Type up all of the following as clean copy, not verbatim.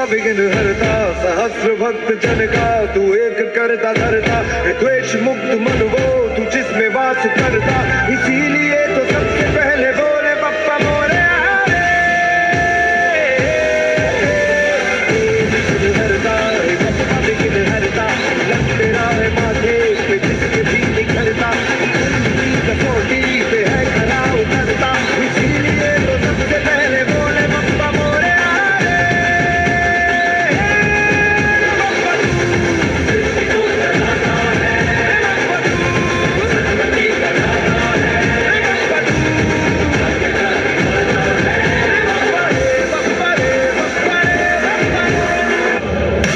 बप्पा विघ्न हरता, सहस्र भक्त जन का तू एक करता धरता, द्वेष मुक्त मन वो तू जिसमें वास करता, इसीलिए तो सबसे पहले बोले बप्पा मोरे। विघ्न हरता है बप्पा विघ्न हरता, लग तेरा है माथे पे जिसके भी निखरता, कसौटी पे है खरा उतरता, इसीलिए तो सबसे पहले बोले बप्पा मोरे।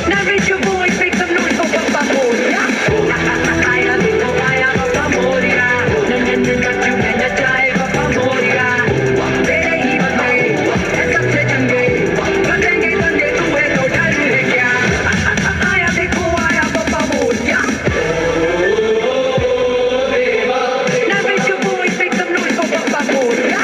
Now raise your voice, make some noise for Bappa Moria. आया देखो आया बप्पा मोरिया, नन्हे नच्चू मैं नचाए बप्पा मोरिया। तेरे ही बंदे है सबसे चंगे, कर देंगे दंगे तू है तो डर है क्या। आया देखो आया Bappa Moriya. Now raise your voice, make some noise for Bappa Moria.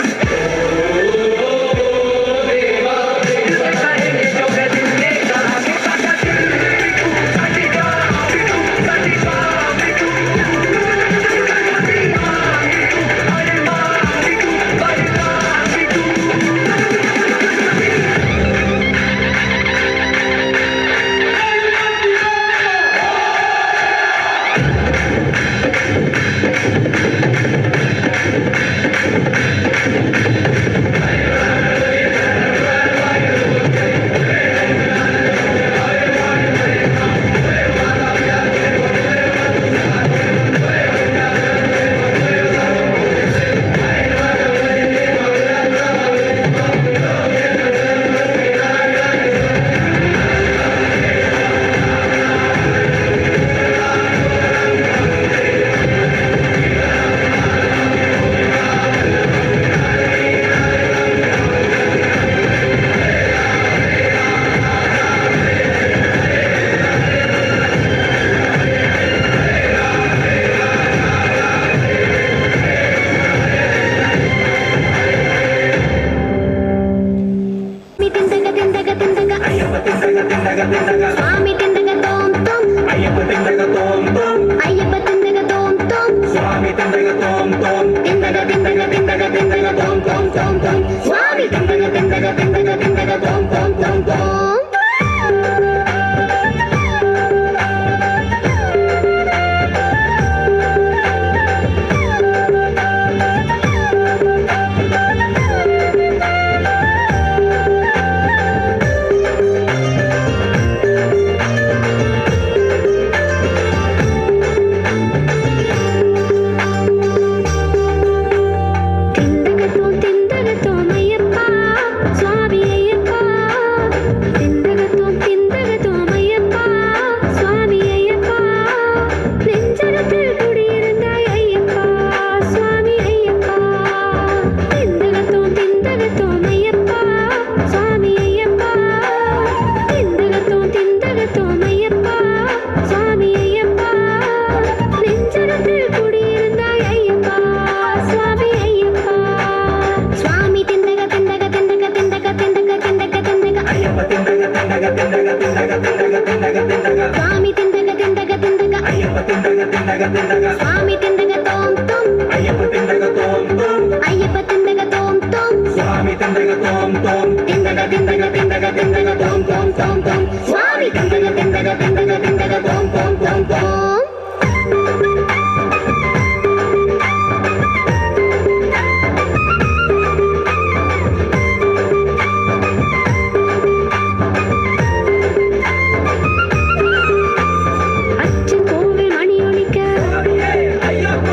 दिल से कहेंगे जो है दिल ने कहा, कि साडा दिल बिकू साडी जान बिकू साडी शान बिकू, बिकू अरे मां बिकू वरदान बिकू। తిందగ తిందగ తిందగ అయ్యప్ప తిందగ తిందగ తిందగ, స్వామి తిందగ తోం తోం, అయ్యప్ప తిందగ తోం తోం, అయ్యప్ప తిందగ తోం తోం, స్వామి తిందగ తోం తోం, తిందగ తిందగ తిందగ తిందగ తోం తోం తోం తోం, స్వామి తిందగ తిందగ తిందగ తిందగ తోం తోం తోం తోం. తిందగ తిందగ తోమయ్యప్ప స్వామి అయ్యప్ప, తిందగ తిందగ తోమయ్యప్ప சுவாமி ஐயப்பா, நெஞ்சகத்தில் குடியிருந்தாய் ஐயப்பா சுவாமி ஐயப்பா, திந்தகத்தோம் திந்தகத்தோம் ஐயப்பா சுவாமி ஐயப்பா, திந்தகத்தோம் திந்தகத்தோம் ஐயப்பா சுவாமி ஐயப்பா, நெஞ்சகத்தில் குடியிருந்தாய் ஐயப்பா சுவாமி ஐயப்பா, சுவாமி திந்தக திந்தக திந்தக திந்தக திந்தக திந்தக திந்தக, అయ్యప్ప తిందగ తిందగ తిందగ తిందగ తిందగ తిందగ తిందగ, சுவாமி திந்தக திந்தக திந்தக, అయ్యప్ప తిందగ తిందగ తిందగ, சுவாமி திந்தக தோம் தோம், అయ్యప్ప తిందగ తోం తోం, ஐயப்ப திந்தக தோம் தோம், స్వామి తిందగ తోం తోం, తిందగ తిందగ తిందగ తిందగ తోం తోం తోం తోం, స్వామి తిందగ తిందగ తిందగ తిందగ తోం తోం తోం తోం. அச்சன் கோவில் மணி ஒலிக்க, అయ్యప్ప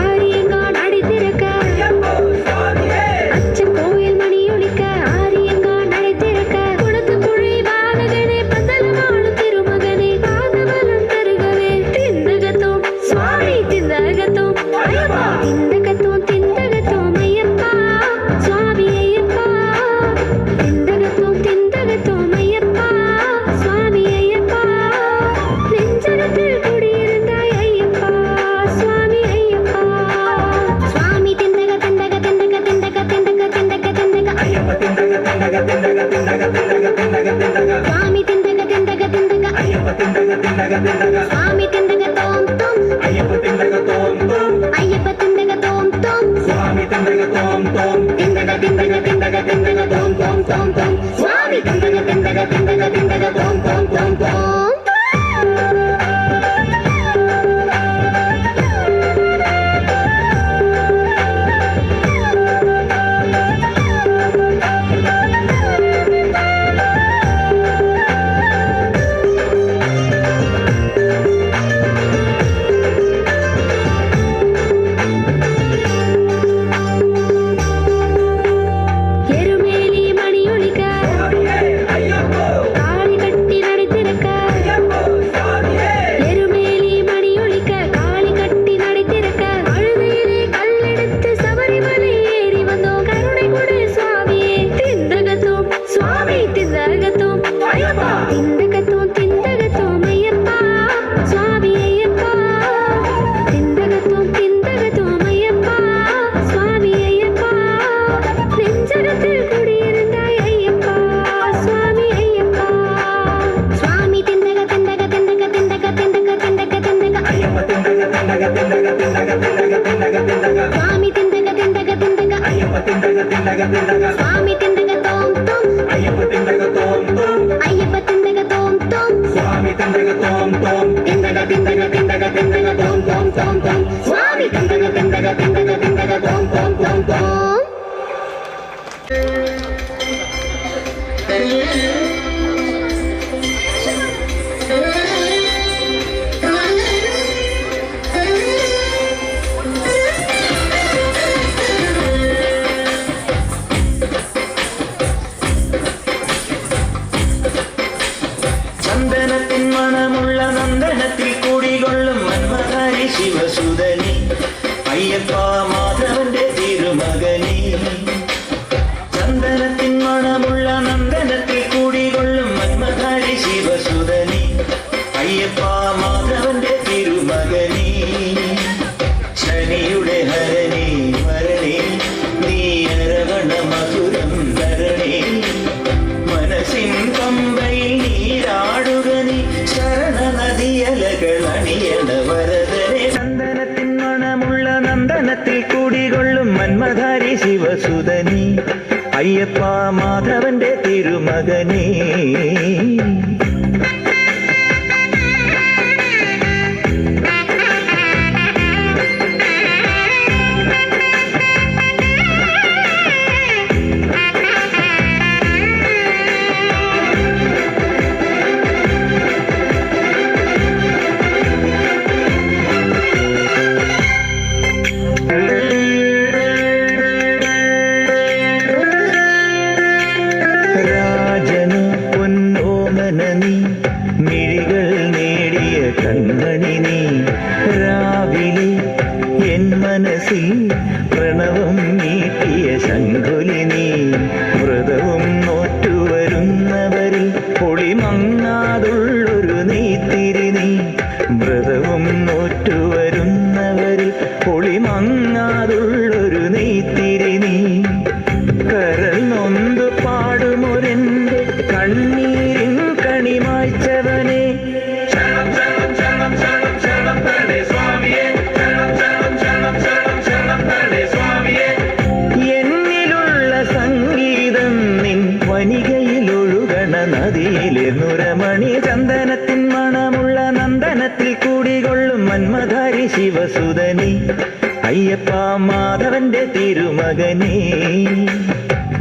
ஆரியங்கான் அடி திறக்க, అయ్యప్ప స్వామియే, அச்சன் கோவில் மணி ஒலிக்க, ஆரியங்கான் நடை திறக்க, குளத்து குழி பாலகனே பந்தலமாடும் திருமகனே, തിണ്ടക തിണ്ടക സ്വാമി തിന്തക തിന്തക തിന്തക അയ്യപ്പ തിണ്ടക തിണ്ടക തിണ്ടക സ്വാമി തിന്തക തോം തോം അയ്യപ്പ തിണ്ടക തോം തോം അയ്യപ്പ തിന്തക തോം തോം സ്വാമി തിണ്ടക തോം തോം തിന്തക തിന്തക തിന്തക തിന്തക തോം തോം തോം തോം സ്വാമി തിന്തക തിന്തക തിന്തക തിന്തക തോം തോം തോം തോം. എരുമേലി മണിയൊലിക്ക കാളി കട്ടി നട തിറക്ക എരുമേലി മണിയൊലിക്ക കാളി കട്ടി നട തിറക്ക അഴുതയിലെ കല്ലെടുത്ത് ശബരിമலை ஏறி வந்தோம் கருணை கொடு சுவாமியே. திந்தகத்தோம் சுவாமி திந்தகத்தோம் திந்தகத்தோம் திந்தகத்தோம் ஐயப்பா சுவாமி ஐயப்பா திந்தகத்தோம் திந்தகத்தோம் ஐயப்பா சுவாமி ஐயப்பா நெஞ்சகத்தில் குடியிருந்தாய் ஐயப்பா சுவாமி ஐயப்பா. சுவாமி திந்தக திந்தக திந்தக திந்தக திந்தக திந்தக திந்தக അയ്യപ്പ തിണ്ടക തിണ്ടക തിണ്ടക തിണ്ടക തിണ്ടക തിണ്ടക തിണ്ടക சுவாமி திந்தக திந்தக திந்தக അയ്യപ്പ തിണ്ടക തിണ്ടക തിണ്ടക சுவாமி திந்தக தோம் தோம் അയ്യപ്പ തിണ്ടക തോം തോം ஐயப்ப திந்தக தோம் தோம் സ്വാമി തിണ്ടക തോം തോം திந்தக திந்தக திந்தக திந்தக தோம் தோம் தோம் தோம் சுவாமி திந்தக திந்தக திந்தக திந்தக தோம் தோம் தோம் தோம். ചന്ദനത്തിൻ മണമുള്ള നന്ദനത്തിൽ കുടികൊള്ളും മന്മധാരി ശിവസുതനെ അയ്യപ്പ മാധവന്റെ തിരുമകനെ. ചന്ദനത്തിൻ മണമുള്ള നന്ദനത്തിൽ കുടികൊള്ളും മന്മധാരി ശിവസുതനെ അയ്യപ്പ മാധവന്റെ തിരുമകനെ. ശനിയുടെ ഹരണേ വരണേ നീ അരവണ മധുരം തരണേ. മനസ്സിൻ പമ്പയിൽ നീരാടുക നീ ശരണ നദിയലകൾ അണിയണ വരദനെ. ചന്ദനത്തിൻ മണമുള്ള നന്ദനത്തിൽ കുടികൊള്ളും മന്മധാരി ശിവസുതനി അയ്യപ്പ മാധവന്റെ തിരുമകനേ. രാജനു പൊന്നോമന നീ മിഴികൾ നേടിയ കൺമണി നീ. രാവിലെ എൻ മനസ്സിൽ പ്രണവം നീട്ടിയ ശങ്കുലി നീ. വ്രതവും നോറ്റുവരുന്നവരിൽ പൊളിമങ്ങാതുള്ളൊരു നെയ്ത്തിരി നീ. വ്രതവും നോറ്റുവരുന്നവരിൽ പൊളിമങ്ങാതുള്ളൊരു നെയ്ത്തിരി നീ. കരൾ നൊന്തു പാടുമൊരെന്റെ കണ്ണീരിൻ കണിമായ്ച്ചവനെ. ശരണം ശരണം ശരണം ശരണം ശരണം തരണേ സ്വാമിയേ. ശരണം ശരണം ശരണം ശരണം ശരണം തരണേ സ്വാമിയേ. എന്നിലുള്ള സംഗീതം നിൻ വനികയിലൊഴുകണ നദിയിലെ നുരമണി. ചന്ദനത്തിൻ മണമുള്ള നന്ദനത്തിൽ കൂടികൊള്ളും മന്മധാരി ശിവസുതനെ അയ്യപ്പ മാധവന്റെ തിരുമകനേ.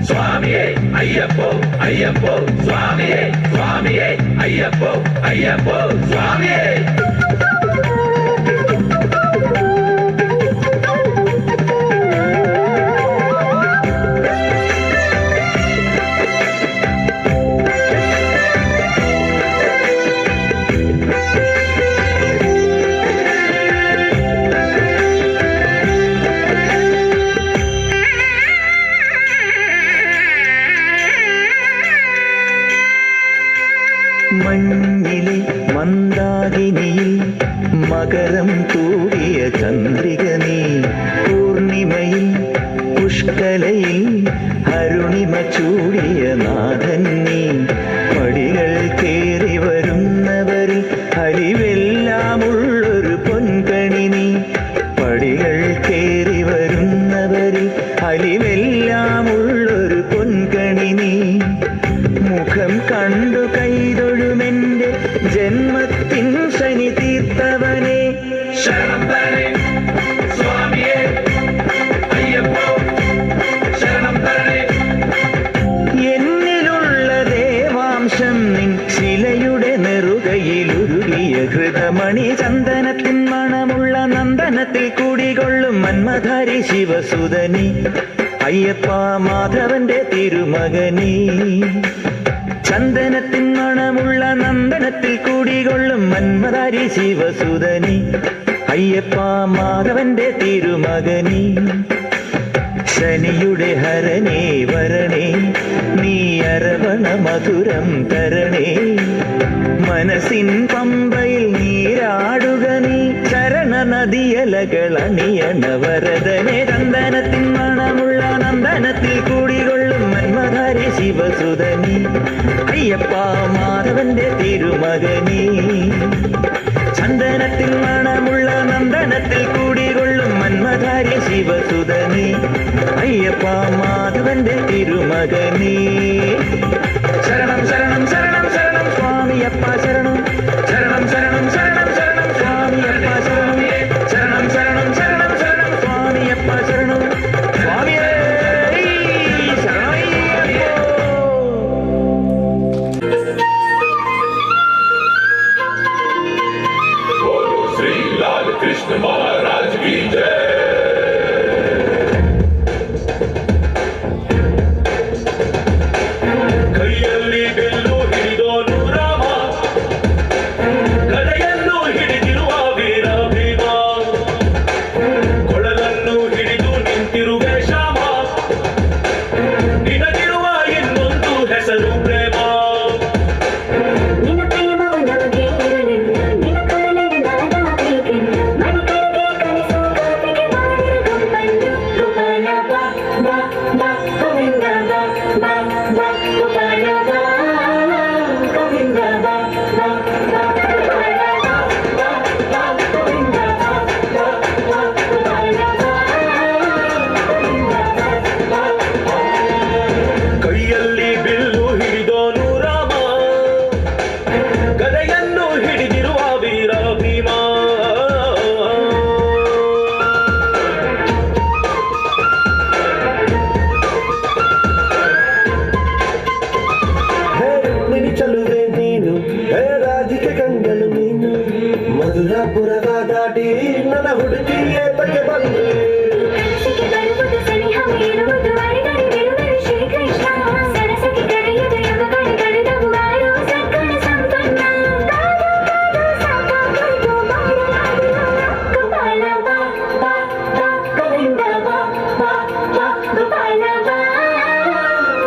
സ്വാമിയേ അയ്യപ്പോ അയ്യപ്പോ സ്വാമിയേ സ്വാമിയേ അയ്യപ്പോ അയ്യപ്പോ സ്വാമിയേ. മഞ്ഞിലെ മന്ദാകിനിയിൽ മകരം തൂവിയ ചന്ദ്രിക നീ. പൂർണിമയിൽ പുഷ്കലയിൽ അരുണിമ ചൂടിയ നാഥൻ നീ. മുഖം കണ്ടു കൈതൊഴുമെന്റെ ജന്മത്തിൻ ശനി തീർത്തവനെ. ശരണം തരണേ സ്വാമിയേ അയ്യപ്പോ, ശരണം തരണേ. എന്നിലുള്ള ദേവാംശം നിൻ ശിലയുടെ നെറുകയിലുരുകിയ ഘൃതമണി ചന്ദനത്തിൻ മണമുള്ള നന്ദനത്തിൽ കൂടികൊള്ളും മന്മധാരി ശിവസുതനി അയ്യപ്പ മാധവന്റെ തിരുമകനി. ചന്ദനത്തിൻ മണമുള്ള നന്ദനത്തിൽ കൂടികൊള്ളും മന്മധാരി ശിവസുതനി അയ്യപ്പ മാധവന്റെ തിരുമകനി. ശനിയുടെ ഹരണേ വരണേ, നീ അരവണ മധുരം തരണേ. മനസ്സിൻ പമ്പയിൽ നീരാടുക നീ, ശരണ നദിയലകൾ അണിയണ വരദനെ. ചന്ദനത്തിൻ മണമുള്ള നന്ദനത്തിൽ കൂടികൊള്ളും മന്മധാരി ശിവസുതനി അയ്യപ്പ മാധവന്റെ തിരുമകനി. ചന്ദനത്തിൻ മണമുള്ള നന്ദനത്തിൽ കൂടികൊള്ളും മന്മധാരി ശിവസുതനി അയ്യപ്പ മാധവന്റെ തിരുമകനി. ശരണം ശരണം ശരണം ശരണം സ്വാമിയപ്പ ശരണം, ശരണം ശരണം ശരണം ശരണം സ്വാമിയപ്പ ശരണം, ശരണം ശരണം ശരണം ശരണം സ്വാമിയപ്പ ശരണം, സ്വാമിയേ ശരണമയ്യപ്പോ. बोलो श्री लाल कृष्ण महाराज की जय. ಕೈಯಲ್ಲಿ ಬಿಲ್ಲು ಹಿಡಿದೋನು ರಾಮ, ಗದೆಯನ್ನು ಹಿಡಿದಿರುವ ವೀರ ಭೀಮ, ಕೊಳಲನ್ನು ಹಿಡಿದು ನಿಂತಿರುವೆ ಶ್ಯಾಮ, ನಿನಗಿರುವ ಇನ್ನೊಂದು ಹೆಸರು ಪ್ರೇಮ. ನಿನ್ನ ಪ್ರೇಮವು ನಮಗೆ ಇರಲೆಂದು, ನಿನ್ನ ಕರುಣೆಯ ನಾದಾಗಬೇಕೆಂದು, ಮಣಿಕರಿಗೆ ಕಲಿಸೋ ಕಾಪಿಗೆ ಮಾಡಿರು ಗುಂಪನ್ನು. ಗೋಪಾಲ ಬಾ ಬಾ ಬಾ ಗೋವಿಂದ ಬಾ ಬಾ ಬಾ, ಗೋಪಾಲ ಬಾ ಗೋವಿಂದ ಬಾ ಬಾ ಬಾ, ಗೋಪಾಲ ಬಾ ಬಾ ಬಾ ಗೋವಿಂದ ಬಾ ಬಾ ಬಾ, ಗೋಪಾಲ ಬಾ ಗೋವಿಂದ ಬಾ ಬಾ ಬಾ. ಕೈಯಲ್ಲಿ ಬಿಲ್ಲು ಹಿಡಿದೋನು ರಾಮ, ಗದೆಯನ್ನು ಹಿಡಿದಿರುವ ವೀರ ಭೀಮ. ಹೇ ರುಕ್ಮಿಣಿ ಚಲುವೆ ನೀನು, ಹೇ ರಾಧಿಕೆ ಕಂಗಳು ನೀನು, ಮಧುರಾಪುರದ ದಾಟಿ ನನ್ನ ಹುಡುಗಿ ಏತಕ್ಕೆ ಬಂದೆ. ಕನಸಿಗೆ ಬರುವುದು ಸನಿಹವೇ ಇರುವುದು ಅರಿದರೆ ಬಿರುಗರು ಶ್ರೀಕೃಷ್ಣ, ಸರಸಕ್ಕೆ ಕರೆಯದು ಯುಗಗಳು ಕಳೆದವು ಆರೋ ಸದ್ಗುಣ ಸಂಪನ್ನ. ಕಾದು ಕಾದು ಸಾಕಾಗೋಯ್ತು ಬಾಳು ಬಾಳು. ಗೋಪಾಲ ಬಾ ಬಾ ಬಾ ಗೋವಿಂದ ಬಾ ಬಾ ಬಾ, ಗೋಪಾಲ ಬಾ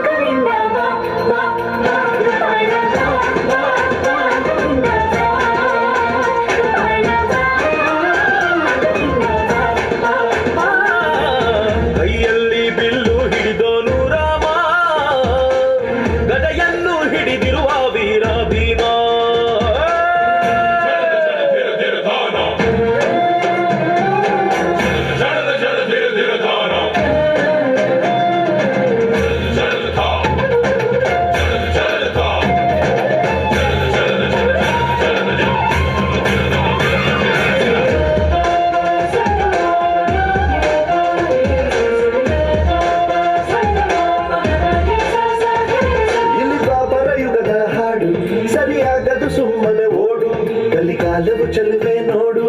ಗೋವಿಂದ ಬಾ ಬಾ ಬಾ, ಗೋಪಾಲ ಬಾ ಬಾ ಬಾ ಗೋವಿಂದ ಬಾ, ಗೋಪಾಲ ಬಾ ಗೋವಿಂದ ಬಾ ಬಾ ಬಾ. ಕೈಯಲ್ಲಿ ಬಿಲ್ಲು ಹಿಡಿದೋನು ರಾಮ, ಗದೆಯನ್ನು ಹಿಡಿದಿರುವ ವೀರ ಭೀಮ. ಇಲ್ಲಿ ದ್ವಾಪರ ಯುಗದ ಹಾಡು, ಸರಿಯಾಗದು ಸುಮ್ಮನೆ ಓಡು, ಕಲಿಕಾಲವು ಚೆಲುವೆ ನೋಡು,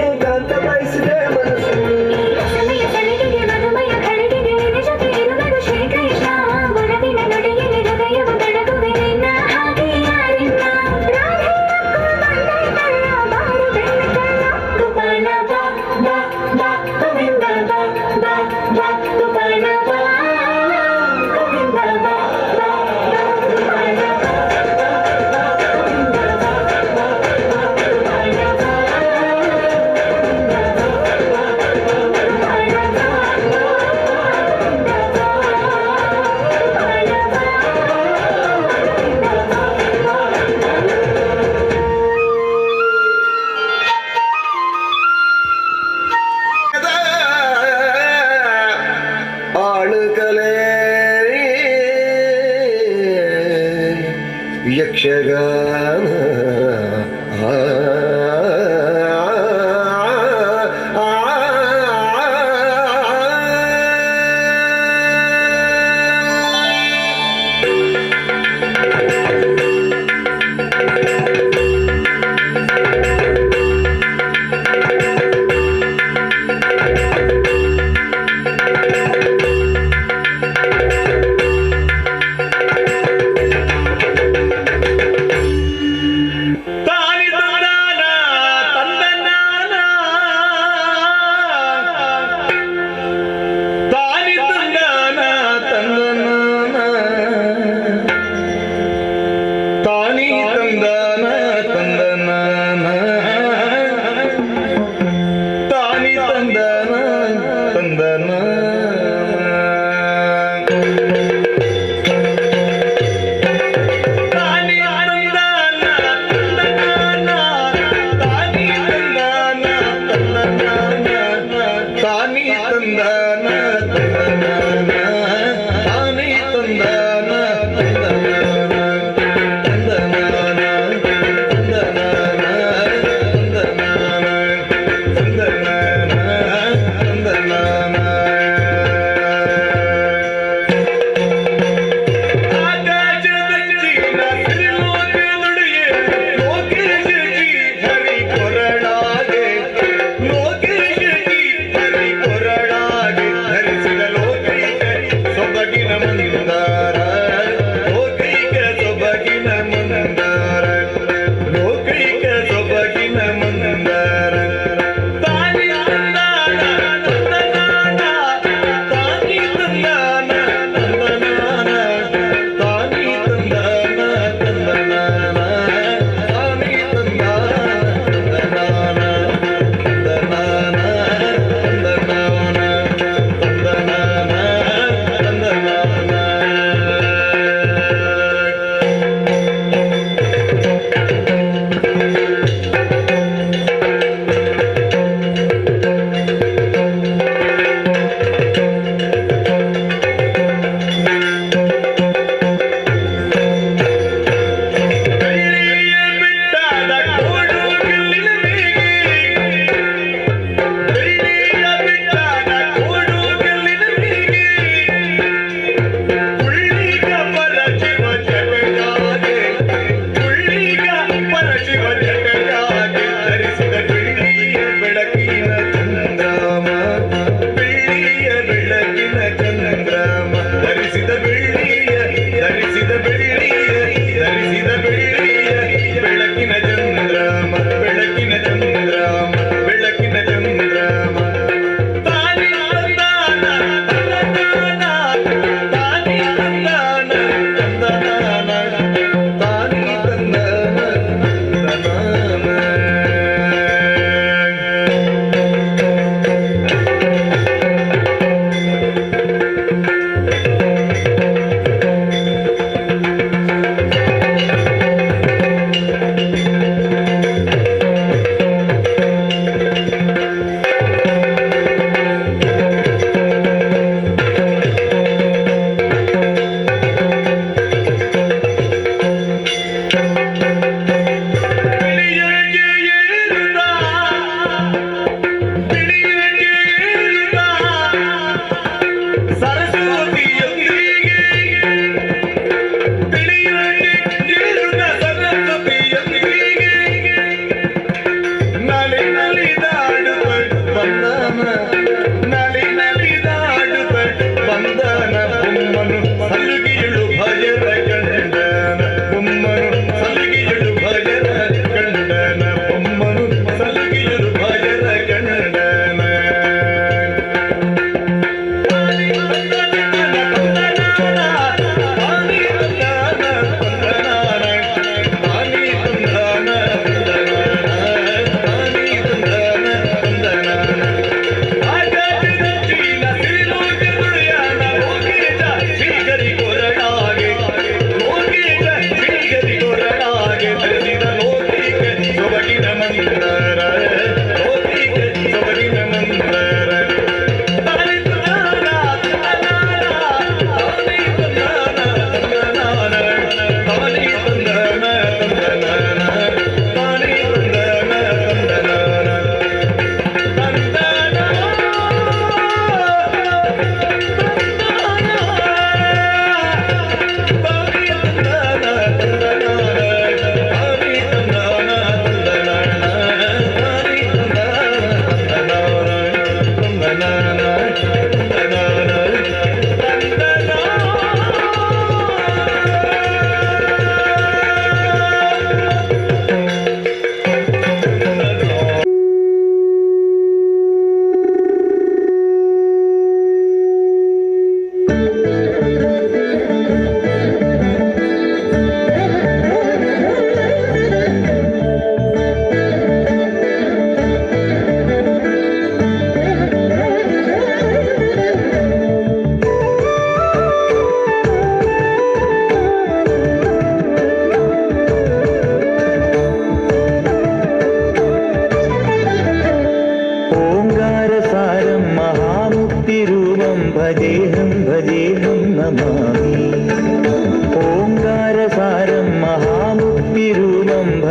ಏಕಾಂತ ಬಯಸಿದೆ ಮನಸ್ಸು. ಸಮಯ ಸಲಿಗೆಗೆ ಮಧುಮಯ ಖಳಿಗೆಗೆ ನಿನ್ನ ಜೊತೆ ಇರುವನು ಶ್ರೀಕೃಷ್ಣ, ಒಲವಿನ ನುಡಿಯಲ್ಲಿ ಹೃದಯವು ಬೆಳಗುವೆ ನಿನ್ನ ಹಾಗೆ ಯಾರಿಲ್ಲ. ರಾಧೆಯಕ್ಕೂ ಬಂದೈತಲ್ಲ ಬಾರು ಬೆಣ್ಣೆಕಳ್ಳ. ಗೋಪಾಲ ಬಾ ಬಾ ಬಾ ಗೋವಿಂದ ಬಾ ಬಾ ಬಾ, ಗೋಪಾಲ ಬಾ ಗೋವಿಂದ ಬಾ ಬಾ ಬಾ, ಗೋಪಾಲ ಬಾ ಬಾ ಬಾ ಗೋವಿಂದ ಬಾ ಬಾ ಬಾ, ಗೋಪಾಲ ಬಾ. ಯಕ್ಷಗಾನ. ತಾನಿ.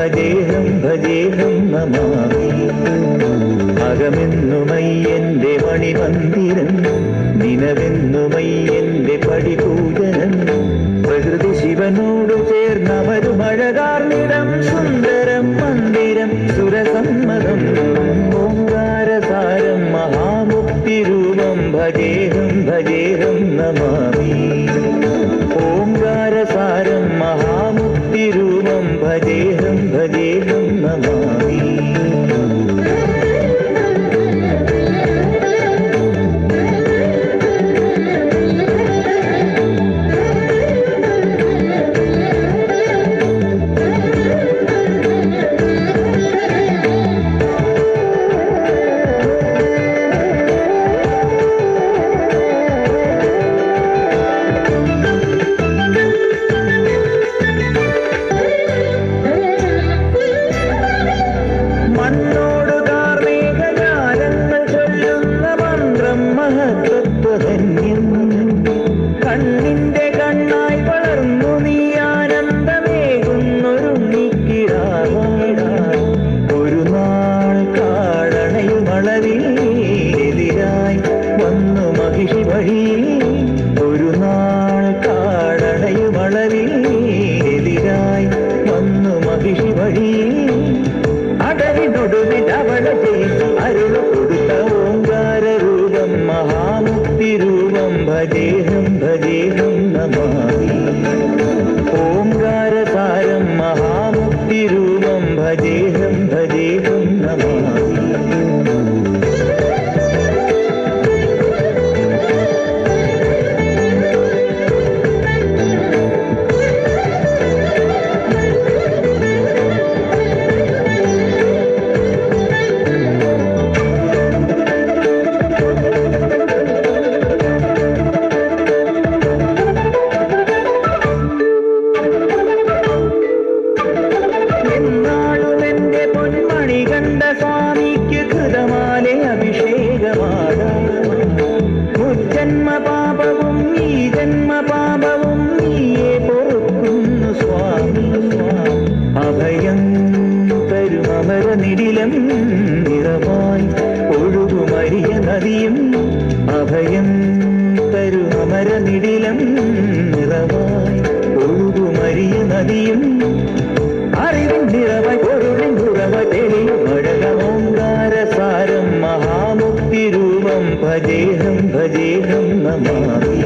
ഭജേഹം ഭജേഹം നമാമി. അകമെന്നുമയ്യന്റെ മണിമന്ദിരം, നിനവെന്നുമയ്യന്റെ പടിപൂജനം. പ്രകൃതി ശിവനോടു ചേർന്നവരുമഴകാർന്നിടം സുന്ദരം മന്ദിരം സുരസമ്മതം. ഓങ്കാരസാരം മഹാമുക്തിരൂപം ഭജേഹം ഭജേഹം നമാമി. ഓങ്കാരസാരം മഹാമുക്തിരൂപം ഭജേഹം ഭജേഹം നമാമി. മണ്ണോട് കാർമേഘജാലങ്ങൾ ചൊല്ലുന്ന മന്ത്രം മഹത്തത്വധന്യം. കണ്ണിന്റെ കണ്ണായി വളർന്നു നീ ആനന്ദമേകുന്നൊരുണ്ണിക്കിടാവാ. ഒരു നാൾ കാടണയുമളവിൽ എതിരായി വന്നു മഹിഷി വഴിയിൽ. ഒരു നാൾ കാടണയുമളവിൽ എതിരായി വന്നു മഹിഷി വഴിയിൽ. അടവിനൊടുവിൽ അവളെ ജയിച്ചു അരുൾ കൊടുത്ത ഓങ്കാരൂപം മഹാമുക്തിരൂപം ഭജേഹം ഭജേഹം നമാമി. ഓങ്കാരസാരം മഹാമുക്തിരൂപം ഭജേഹം ഭജേഹം നമാമി. എന്നാളുമെന്റെ പൊന്മണി കണ്ട സ്വാമിക്ക് കൃതമാലെ അഭിഷേകമാണ്. മുജ്ജന്മ പാപവും ഈ ജന്മ പാപവും നീയെ പൊറുക്കുന്നു സ്വാമി. അഭയം തരുമമര നിടിലം നിറമായി ഒഴുകുമരിയ നദിയും. അഭയം തരുമമര നിടിലം നിറമായി ഒഴുകുമരിയ നദിയും. അറിവിൻ നിറവായി പൊരുളിൻ ഉറവ തെളിയും അഴകമോങ്കാരസാരം മഹാമുക്തിരൂപം ഭജേഹം ഭജേഹം നമാമി.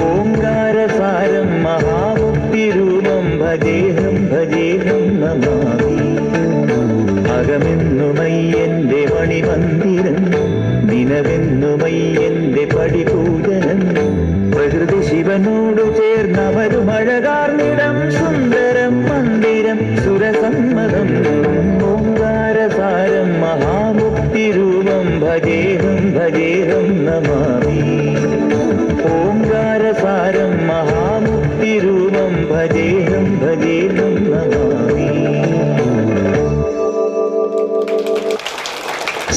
ഓങ്കാരസാരം മഹാമുക്തിരൂപം ഭജേഹം ഭജേഹം നമാമി. അകമെന്നുമയ്യന്റെ മണിമന്ദിരം, നിനവെന്നുമയ്യന്റെ പടിപൂജനം. പ്രകൃതി ശിവനോടു ചേർന്നവരുമഴകാർന്നിടം സുന്ദരം മന്ദിരം സുരസമ്മതം. ഓങ്കാരസാരം മഹാമുക്തിരൂപം ഭജേഹം ഭജേഹം നമാമി. ഓങ്കാരസാരം മഹാമുക്തിരൂപം ഭജേഹം ഭജേഹം നമാമി.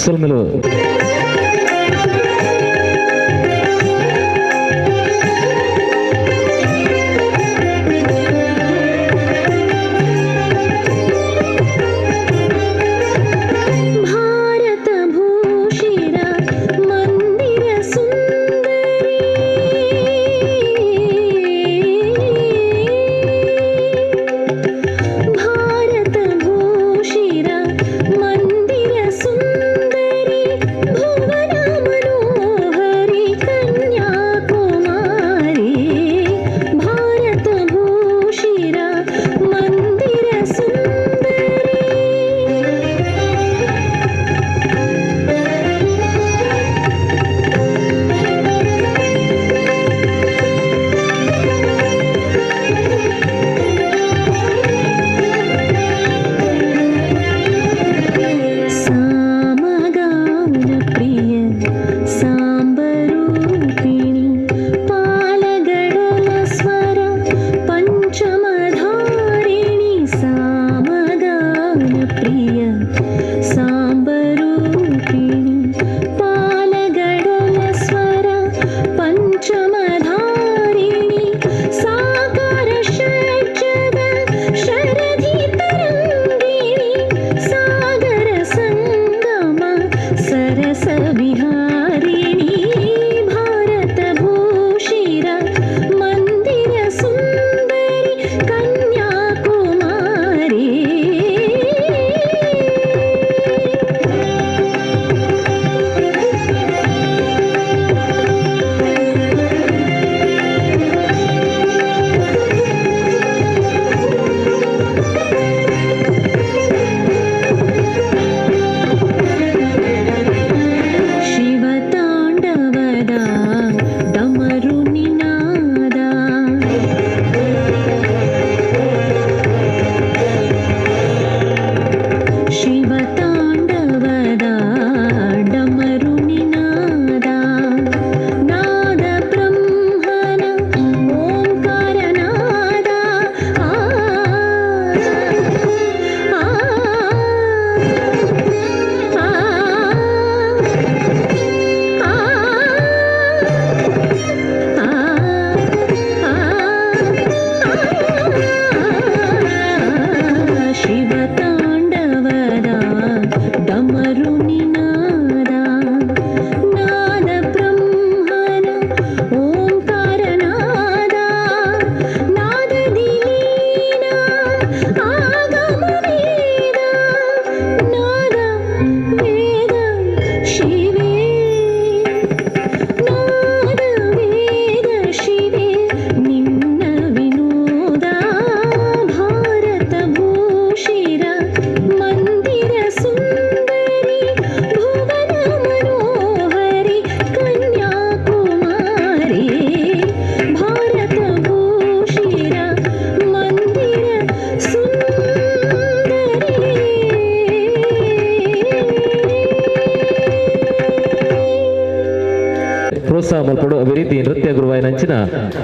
ಸೊಲ್ಮೆಲು. ಭಾರತ ಭೂಷಿರ ಮಂದಿರ ಸುಂದರಿ, ಭಾರತ ಭೂಷಿರ ಮಂದಿರ ಸುಂದರಿ.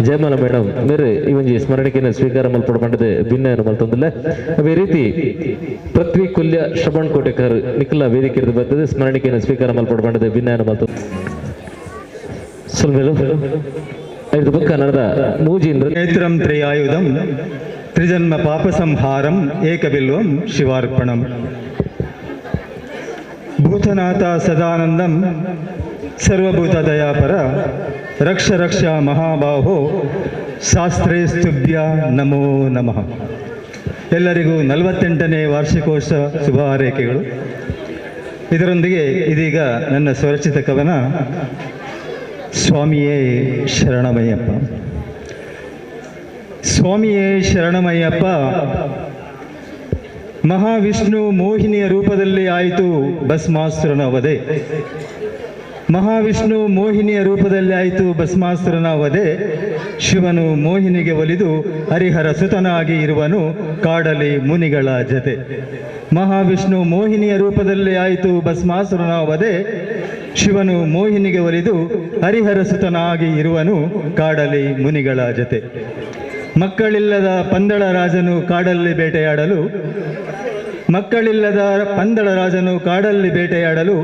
Jayamala madam ಮೇರು ಈ ಒಂಜಿ ಸ್ಮರಣಿಕೆಯನ್ನು ಸ್ವೀಕಾರ ಮಲ್ಪೊಡು ಪಂಡದು ಭಿನ್ನ ಮಲ್ತೊಂದಿಲ್ಲ. ಅದೇ ರೀತಿ ಪೃಥ್ವಿ ಕುಲ್ಯ ಶ್ರವಣ್ ಕೋಟೆಕರ್ ನಿಖಿಲ ವೇದಿಕೆ ಬರ್ತದೆ ಸ್ಮರಣಿಕೆಯನ್ನು ಸ್ವೀಕಾರ ಮಲ್ಪೊಡು ಪಂಡದು ಭಿನ್ನ ಮಲ್ತೊಂದು ಸುಲ್ಮೇಲು ಐದು ಬುಕ್ಕ ನಡೆದ ಮೂಜಿಂದ್ರ ನೇತ್ರಂ ತ್ರಿಯಾಯುಧಂ ತ್ರಿಜನ್ಮ ಪಾಪ ಸಂಹಾರಂ ಏಕಬಿಲ್ವಂ ಶಿವಾರ್ಪಣಂ. ಭೂತನಾಥ ಸದಾನಂದಂ ಸರ್ವಭೂತ ದಯಾಪರ ರಕ್ಷ ರಕ್ಷ ಮಹಾಬಾಹೋ ಶಾಸ್ತ್ರೇ ಸ್ತುಭ್ಯ ನಮೋ ನಮಃ. ಎಲ್ಲರಿಗೂ 48ನೇ ವಾರ್ಷಿಕೋತ್ಸವ ಶುಭ ಹಾರೈಕೆಗಳು. ಇದರೊಂದಿಗೆ ಇದೀಗ ನನ್ನ ಸ್ವರಚಿತ ಕವನ ಸ್ವಾಮಿಯೇ ಶರಣಮಯ್ಯಪ್ಪ. ಸ್ವಾಮಿಯೇ ಶರಣಮಯ್ಯಪ್ಪ, ಮಹಾವಿಷ್ಣು ಮೋಹಿನಿಯ ರೂಪದಲ್ಲಿ ಆಯಿತು ಭಸ್ಮಾಸುರನ ವಧೆ. ಮಹಾವಿಷ್ಣು ಮೋಹಿನಿಯ ರೂಪದಲ್ಲಿ ಆಯಿತು ಭಸ್ಮಾಸುರನ ವಧೆ. ಶಿವನು ಮೋಹಿನಿಗೆ ಒಲಿದು ಹರಿಹರ ಸುತನಾಗಿ ಇರುವನು ಕಾಡಲಿ ಮುನಿಗಳ ಜತೆ. ಮಹಾವಿಷ್ಣು ಮೋಹಿನಿಯ ರೂಪದಲ್ಲಿ ಆಯಿತು ಭಸ್ಮಾಸುರನ ವಧೆ. ಶಿವನು ಮೋಹಿನಿಗೆ ಒಲಿದು ಹರಿಹರ ಸುತನಾಗಿ ಇರುವನು ಕಾಡಲಿ ಮುನಿಗಳ ಜತೆ. ಮಕ್ಕಳಿಲ್ಲದ ಪಂದಳ ರಾಜನು ಕಾಡಲ್ಲಿ ಬೇಟೆಯಾಡಲು, ಮಕ್ಕಳಿಲ್ಲದ ಪಂದಳ ರಾಜನು ಕಾಡಲ್ಲಿ ಬೇಟೆಯಾಡಲು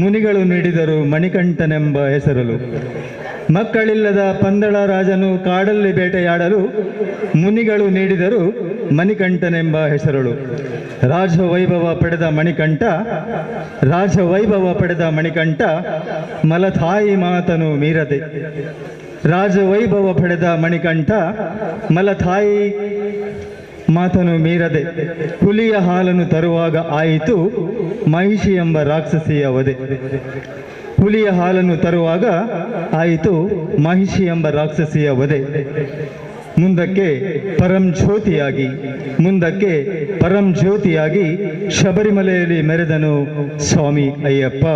ಮುನಿಗಳು ನೀಡಿದರು ಮಣಿಕಂಠನೆಂಬ ಹೆಸರಲು. ಮಕ್ಕಳಿಲ್ಲದ ಪಂದಳ ರಾಜನು ಕಾಡಲ್ಲಿ ಬೇಟೆಯಾಡಲು ಮುನಿಗಳು ನೀಡಿದರು ಮಣಿಕಂಠನೆಂಬ ಹೆಸರಳು. ರಾಜವೈಭವ ಪಡೆದ ಮಣಿಕಂಠ, ರಾಜವೈಭವ ಪಡೆದ ಮಣಿಕಂಠ ಮಲತಾಯಿ ಮಾತನು ಮೀರದೆ. ರಾಜವೈಭವ ಪಡೆದ ಮಣಿಕಂಠ ಮಲತಾಯಿ ಮಾತನು ಮೀರದೆ. ಹುಲಿಯ ಹಾಲನ್ನು ತರುವಾಗ ಆಯಿತು ಮಹಿಷಿ ಎಂಬ ರಾಕ್ಷಸಿಯ ವಧೆ. ಹುಲಿಯ ಹಾಲನ್ನು ತರುವಾಗ ಆಯಿತು ಮಹಿಷಿ ಎಂಬ ರಾಕ್ಷಸಿಯ ವಧೆ. ಮುಂದಕ್ಕೆ ಪರಂಜ್ಯೋತಿಯಾಗಿ, ಮುಂದಕ್ಕೆ ಪರಂಜ್ಯೋತಿಯಾಗಿ ಶಬರಿಮಲೆಯಲ್ಲಿ ಮೆರೆದನು ಸ್ವಾಮಿ ಅಯ್ಯಪ್ಪ.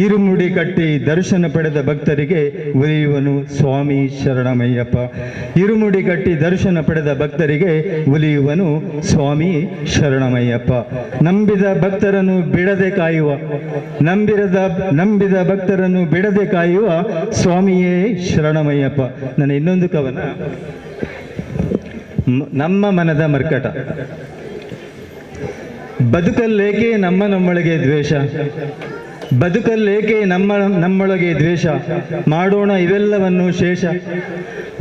ಇರುಮುಡಿ ಕಟ್ಟಿ ದರ್ಶನ ಪಡೆದ ಭಕ್ತರಿಗೆ ಒಲಿಯುವನು ಸ್ವಾಮಿ ಶರಣಮಯ್ಯಪ್ಪ. ಇರುಮುಡಿ ಕಟ್ಟಿ ದರ್ಶನ ಪಡೆದ ಭಕ್ತರಿಗೆ ಒಲಿಯುವನು ಸ್ವಾಮಿ ಶರಣಮಯ್ಯಪ್ಪ. ನಂಬಿದ ಭಕ್ತರನ್ನು ಬಿಡದೆ ಕಾಯುವ, ನಂಬಿದ ಭಕ್ತರನ್ನು ಬಿಡದೆ ಕಾಯುವ ಸ್ವಾಮಿಯೇ ಶರಣಮಯ್ಯಪ್ಪ. ನನ್ನ ಇನ್ನೊಂದು ಕವನ ನಮ್ಮ ಮನದ ಮರ್ಕಟ. ಬದುಕಲ್ಲೇಕೆ ನಮ್ಮ ನಮ್ಮೊಳಗೆ ದ್ವೇಷ, ಬದುಕಲ್ಲೇಕೆ ನಮ್ಮ ನಮ್ಮೊಳಗೆ ದ್ವೇಷ, ಮಾಡೋಣ ಇವೆಲ್ಲವನ್ನು ಶೇಷ.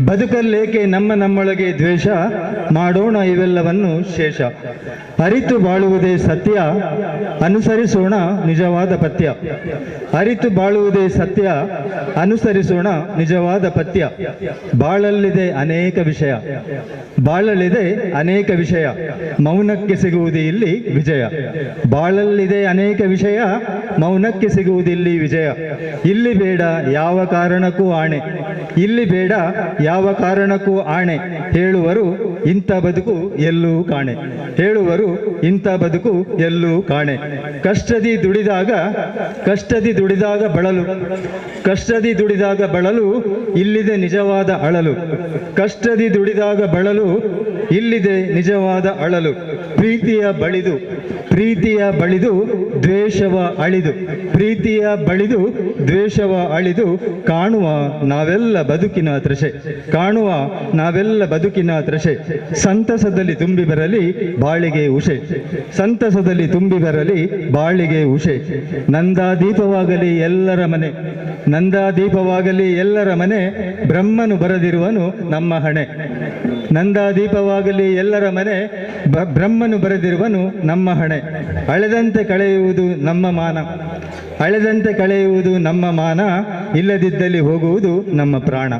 ಬದುಕಲ್ಲೇಕೆ ನಮ್ಮ ನಮ್ಮೊಳಗೆ ದ್ವೇಷ, ಮಾಡೋಣ ಇವೆಲ್ಲವನ್ನು ಶೇಷ. ಅರಿತು ಬಾಳುವುದೇ ಸತ್ಯ, ಅನುಸರಿಸೋಣ ನಿಜವಾದ ಪಥ್ಯ. ಅರಿತು ಬಾಳುವುದೇ ಸತ್ಯ, ಅನುಸರಿಸೋಣ ನಿಜವಾದ ಪಥ್ಯ. ಬಾಳಲ್ಲಿದೆ ಅನೇಕ ವಿಷಯ, ಬಾಳಲ್ಲಿದೆ ಅನೇಕ ವಿಷಯ, ಮೌನಕ್ಕೆ ಸಿಗುವುದು ಇಲ್ಲಿ ವಿಜಯ. ಬಾಳಲ್ಲಿದೆ ಅನೇಕ ವಿಷಯ, ಮೌನಕ್ಕೆ ಸಿಗುವುದಿಲ್ಲಿ ವಿಜಯ. ಇಲ್ಲಿ ಬೇಡ ಯಾವ ಕಾರಣಕ್ಕೂ ಆಣೆ, ಇಲ್ಲಿ ಬೇಡ ಯಾವ ಕಾರಣಕ್ಕೂ ಆಣೆ, ಹೇಳುವರು ಇಂಥ ಬದುಕು ಎಲ್ಲೂ ಕಾಣೆ, ಹೇಳುವರು ಇಂಥ ಬದುಕು ಎಲ್ಲೂ ಕಾಣೆ. ಕಷ್ಟದಿ ದುಡಿದಾಗ, ಕಷ್ಟದಿ ದುಡಿದಾಗ ಬಳಲು, ಕಷ್ಟದಿ ದುಡಿದಾಗ ಬಳಲು, ಇಲ್ಲಿದೆ ನಿಜವಾದ ಅಳಲು. ಕಷ್ಟದಿ ದುಡಿದಾಗ ಬಳಲು, ಇಲ್ಲಿದೆ ನಿಜವಾದ ಅಳಲು. ಪ್ರೀತಿಯ ಬಳಿದು, ಪ್ರೀತಿಯ ಬಳಿದು ದ್ವೇಷವ ಅಳಿದು, ಪ್ರೀತಿಯ ಬಳಿದು ದ್ವೇಷವ ಅಳಿದು, ಕಾಣುವ ನಾವೆಲ್ಲ ಬದುಕಿನ ತೃಷೆ, ಕಾಣುವ ನಾವೆಲ್ಲ ಬದುಕಿನ ತೃಷೆ. ಸಂತಸದಲ್ಲಿ ತುಂಬಿ ಬರಲಿ ಬಾಳಿಗೆ ಉಷೆ, ಸಂತಸದಲ್ಲಿ ತುಂಬಿ ಬರಲಿ ಬಾಳಿಗೆ ಉಷೆ. ನಂದಾದೀಪವಾಗಲಿ ಎಲ್ಲರ ಮನೆ, ನಂದಾದೀಪವಾಗಲಿ ಎಲ್ಲರ ಮನೆ, ಬ್ರಹ್ಮನು ಬರೆದಿರುವನು ನಮ್ಮ ಹಣೆ. ನಂದಾದೀಪವಾಗಲಿ ಎಲ್ಲರ ಮನೆ, ಬ್ರಹ್ಮನು ಬರೆದಿರುವನು ನಮ್ಮ ಹಣೆ. ಅಳೆದಂತೆ ಕಳೆಯುವುದು ನಮ್ಮ ಮಾನ, ಅಳೆದಂತೆ ಕಳೆಯುವುದು ನಮ್ಮ ಮಾನ, ಇಲ್ಲದಿದ್ದಲ್ಲಿ ಹೋಗುವುದು ನಮ್ಮ ಪ್ರಾಣ.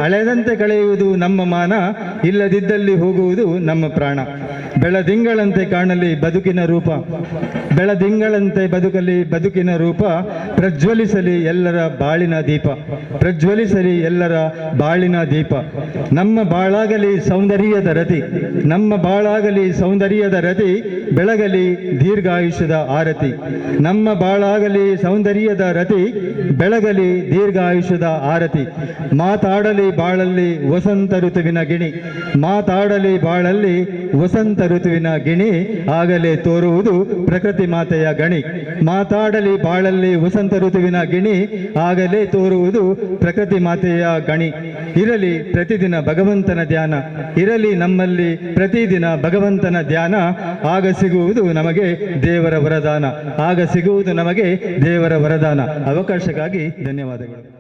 ಅಳೆದಂತೆ ಕಳೆಯುವುದು ನಮ್ಮ ಮಾನ, ಇಲ್ಲದಿದ್ದಲ್ಲಿ ಹೋಗುವುದು ನಮ್ಮ ಪ್ರಾಣ. ಬೆಳದಿಂಗಳಂತೆ ಕಾಣಲಿ ಬದುಕಿನ ರೂಪ, ಬೆಳದಿಂಗಳಂತೆ ಬದುಕಲಿ ಬದುಕಿನ ರೂಪ, ಪ್ರಜ್ವಲಿಸಲಿ ಎಲ್ಲರ ಬಾಳಿನ ದೀಪ, ಪ್ರಜ್ವಲಿಸಲಿ ಎಲ್ಲರ ಬಾಳಿನ ದೀಪ. ನಮ್ಮ ಬಾಳಾಗಲಿ ಸೌಂದರ್ಯದ ರತಿ, ನಮ್ಮ ಬಾಳಾಗಲಿ ಸೌಂದರ್ಯದ ರತಿ, ಬೆಳಗಲಿ ದೀರ್ಘಾಯುಷ್ಯದ ಆರತಿ. ನಮ್ಮ ಬಾಳಾಗಲಿ ಸೌಂದರ್ಯದ ರತಿ, ಬೆಳಗಲಿ ದೀರ್ಘಾಯುಷ್ಯದ ಆರತಿ. ಮಾತಾಡಲಿ ಬಾಳಲ್ಲಿ ವಸಂತ ಋತುವಿನ ಗಿಣಿ, ಮಾತಾಡಲಿ ಬಾಳಲ್ಲಿ ವಸಂತ ಋತುವಿನ ಗಿಣಿ, ಆಗಲೇ ತೋರುವುದು ಪ್ರಕೃತಿ ಮಾತೆಯ ಗಣಿ. ಮಾತಾಡಲಿ ಬಾಳಲ್ಲಿ ವಸಂತ ಋತುವಿನ ಗಿಣಿ, ಆಗಲೇ ತೋರುವುದು ಪ್ರಕೃತಿ ಮಾತೆಯ ಗಣಿ. ಇರಲಿ ಪ್ರತಿದಿನ ಭಗವಂತನ ಧ್ಯಾನ, ಇರಲಿ ನಮ್ಮಲ್ಲಿ ಪ್ರತಿದಿನ ಭಗವಂತನ ಧ್ಯಾನ, ಆಗ ಸಿಗುವುದು ನಮಗೆ ದೇವರ ವರದಾನ, ಆಗ ಸಿಗುವುದು ನಮಗೆ ದೇವರ ವರದಾನ. ಅವಕಾಶಕ್ಕಾಗಿ ಧನ್ಯವಾದಗಳು.